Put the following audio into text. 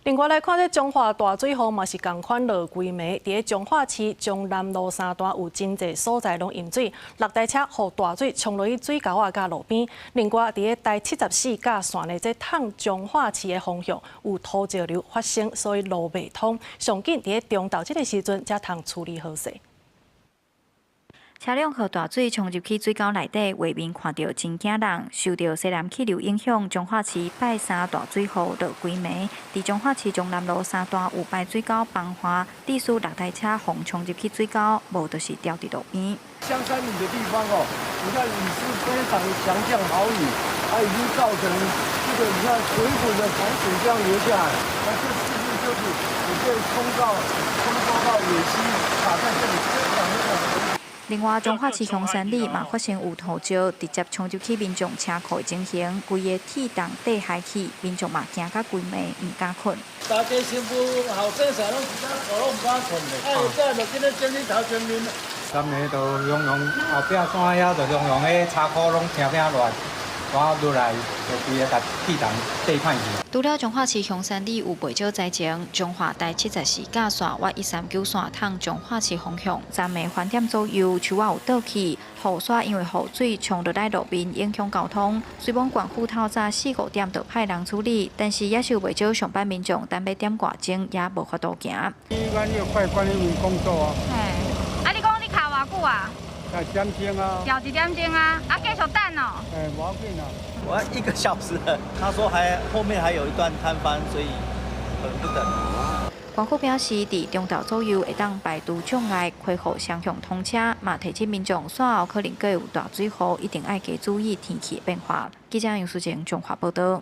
另外來看，這彰化大水雨嘛是仝款落規暝，佇咧彰化市中南路三段有真濟所在攏淹水，六台車予大水沖落去水溝仔佮路邊。另外，佇咧台七十四甲線的這通彰化市的方向有土石流發生，所以路袂通。上緊佇咧中晝這个時陣才通處理好勢。車輛予大水沖入去水溝內底，畫面看著真驚人。受著西南氣流影響，彰化市拜三大水雨落規暝，佇彰化市中南路三段有排水溝崩滑，致使六台車予沖入去水溝，無就是掉佇路邊。香山里的地方哦，你看雨勢非常強降豪雨，它已經造成這個你看滾滾的洪水這樣流下來，那這是不是就是會沖刷到野溪，卡在這裡，非常非常。另外，彰化市香山里嘛發生有土石直接沖入去民眾車庫的情形，規个鐵筒綴海去，民眾嘛驚甲規暝毋敢睏。大家身軀後生啥攏一早攏毋敢睏的，啊，早就緊咧整理頭前面。昨暝就溶溶後壁山遐就溶溶，彼車庫攏聽聽亂，我落來就規个共鐵筒綴歹去。除了彰化市香山里有袂少災情，彰化台七十四甲線倚139線通彰化市方向，昨暝翻點左右，樹仔有倒去，雨傘因為雨水沖落來路面，影響交通。雖罔縣府透早四五點就派人處理，但是也是有袂少上班民眾等欲點外鐘也無法度行。阮要快管理員工作啊。嘿，啊你講你卡偌久啊？一點鐘啊。調一點鐘啊，啊繼續等哦。哎，無要緊啊。我一個小時了，他說還後面還有一段攤翻，所以可能不等。縣府表示，佇中晝左右會當排除障礙，恢復雙向通車。嘛提醒民眾，煞後可能閣有大水雨，一定愛加注意天氣變化。記者楊淑靜彰化報道。